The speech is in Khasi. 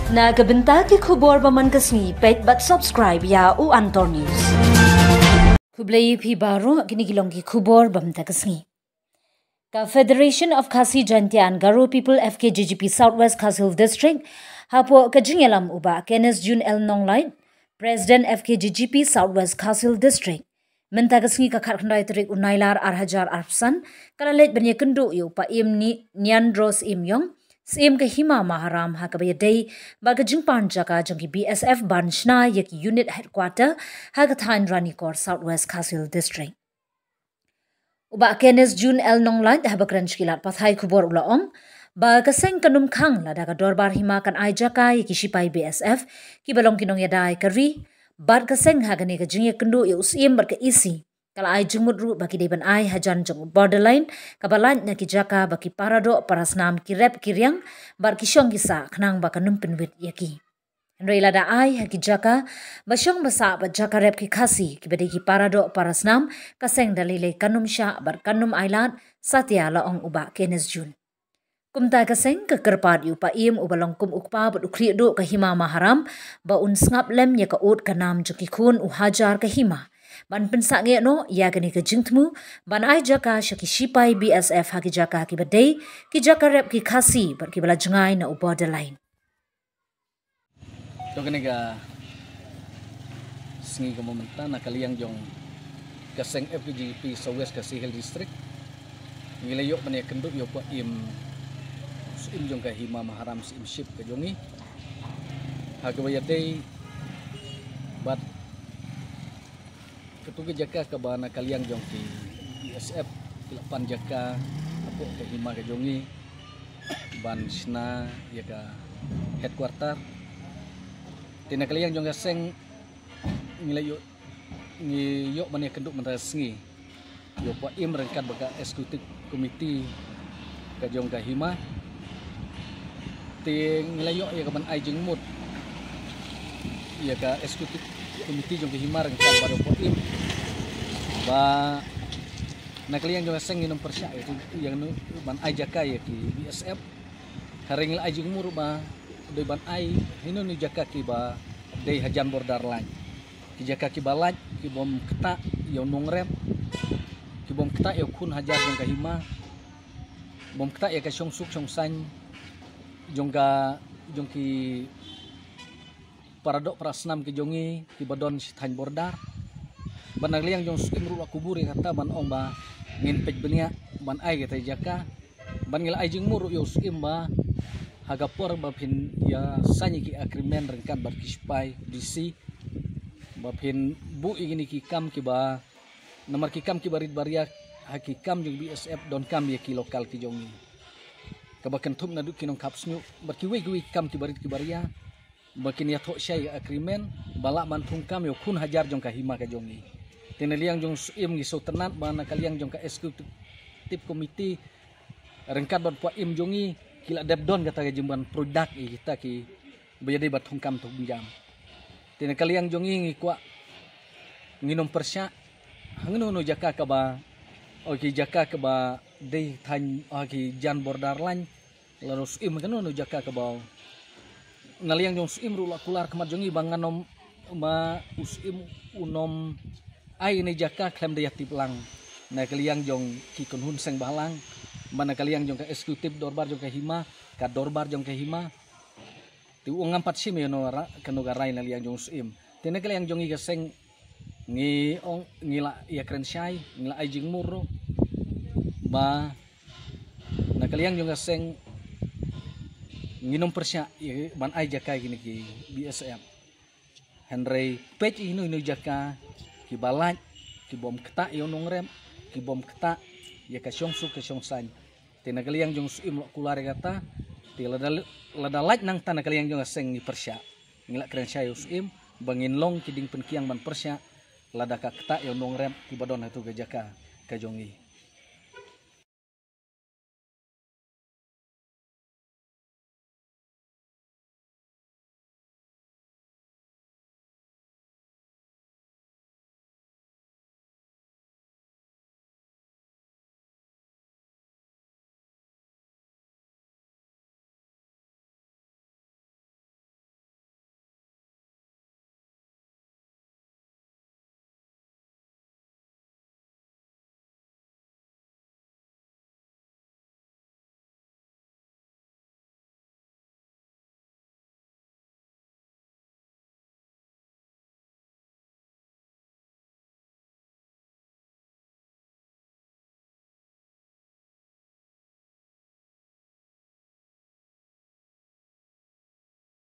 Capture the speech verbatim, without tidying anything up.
Na ka bynta ki khubor ba man ka sngi, peit bad subscribe ïa u Antor News. Khublei phi baroh, kine ki long ki khubor ba mynta ka sngi. Ka Federation of Khasi Jaintia and Garo People, F K J G P, South West Khasi Hills District, hapoh ka jingïalam u Bah Kenneth June L Nonglait, President F K J G P South West Khasi Hills District, mynta ka sngi ka khatkhyndai tarik u Nailar ar hajar arphew san, ka la leit ban ïakynduh ïa u Paiem Ni-, Niandros Imyong, Syiem ka Hima Maharam, ha kaba ïadei bad ka jingpan jaka jong ki B S F ban shna ïa ki unit headquarter ha ka thaiñ Ranikor, South West Khasi Hills District. U Bah Kenneth June L Nonglait, haba kren sha ki lad pathai khubor, u la ong ba ka seng kan ym khang lada ka dorbar hima kan ai jaka ïa ki shipai B S F kiba long ki nongïada ïa ka ri, bad ka seng ha kane ka jingïakynduh ïa u Syiem bad ka E C, ka la ai jingmut ruh ba ki dei ban ai hajan jong u borderline kaba lait na ki jaka ba ki paradoh parasnam ki rep ki riang bad ki shong ki sah, khnang ba kan ym pynwit ïa ki. Hynrei lada ai ha ki jaka ba shong ba sah bad jaka rep ki Khasi kiba dei ki paradoh parasnam, ka seng da lei lei kan ym shah bad kan ym ailad, satia, la ong u Bah Kenneth June. Kumta ka seng ka kyrpad ïa u Paiem uba long kum u kpa bad u khlieh duh ka Hima Maharam ba un sngap lem ïa ka ud ka nam jong ki khun u hajar ka hima, ban pynsangeh noh ïa kane ka jingthmu ban ai jaka sha ki shipai B S F ha ki jaka kiba dei ki jaka rep ki Khasi bad kiba la jngai na u borderline. To kane ka sngi ka mynta, na ka liang jong ka seng F K J P South West Khasi Hills District, ngi la ïoh ban ïakynduh ïa u Paiem, Syiem jong ka Hima Maharam, Syiem Ship ka jong ngi, ha kaba ïadei bad katu ka jaka kaba na ka liang jong ki B S F ki la pan jaka hapoh ka hima ka jong ngi ban shna ïa ka headquarter. Te na ka liang jong ka seng ngi la ïoh, ngi ïoh ban ïakynduh mynta ka sngi ïa u Paiem ryngkat bad ka executive committee ka jong ka hima. Te ngi la ïoh ïa ka ban ai jingmut ïa ka executive committee jong ka hima ryngkat bad u Paiem ba na ka liang jong ka seng ngin ym pyrshah ïa ka, ïa ka ban ai jaka ïa ki B S F. Hynrei ngi la ai jingmut ba dei ban ai hino hino jaka kiba dei hajan border line, ki jaka kiba lait, ki bym ktah ïa u nongrep, ki bym ktah ïa u khun hajar jong ka hima, bym ktah ïa ka shongsuk shongsaiñ jong ka, jong ki paradoh parasnam ki jong ngi kiba don shi thaiñ border. Ban na ka liang jong u Syiem ruh la kubur ïa kata ban ong ba ngin peit bniah ban ai kata jaka. Ban ngi la ai jingmut ruh ïa u Syiem ba ha ka por ba phin ïa sign ïa ki agreement ryngkat bad ki shipai D C, ba phin buh ïa kine ki kam kiba, namar ki kam kiba rit ba riak ha ki kam jong B S F donkam ïa ki local ki jong ngi, kaba kynthup naduh ki nongkap shñiuh bad kiwei kiwei ki kam kiba rit kiba ria, ba kin ïathoh shai agreement ba lah ban thungkam ïa u khun hajar jong ka hima ka jong ngi. Te na liang jong u Syiem ngi sngewtynnat ba na ka liang jong ka executive committee ryngkat bad u Paiem jong ngi ki la dep don kata ka jingban product ïa kita kiba ïadei bad thungkam thungjam. Te na ka liang jong ngi ngi kwah ngin ym pyrshah hangno hangno jaka kaba, o ki jaka kaba dei thaiñ, o ki jan border line, lada u Syiem kano kano jaka kaba, na liang jong u Syiem ruh la kular khmat jong ngi ba ngan ym, ma u Syiem un ym ai ïa kane jaka khlem da ïatip lang na ka liang jong ki kynhun seng bhalang, ma na ka liang jong ka executive dorbar jong ka hima, ka dorbar jong ka hima. Te u ngam pat shim ïa no ra, kano ka rai na liang jong u Syiem. Te na ka liang jong ngi ka seng ngi ong, ngi la ïakren shai, ngi la ai jingmut ruh ba na ka liang jong ka seng ngin ym pyrshah ïa ban ai jaka ïa kine ki B S F. Hynrei peit ïa ino ino jaka kiba lait, ki bym ktah ïa u nongrep, ki bym ktah ïa ka shongsuk ka shongsaiñ. Te na ka liang jong u Syiem la kular ïa kata. Te lada, lada lait nangta na ka liang jong ka seng ngi pyrshah. Ngi la kren shai ïa u Syiem ba ngin long ki dieng pynkiang ban pyrshah lada ka ktah ïa u nongrep kiba don ha tu ka jaka ka jong ngi.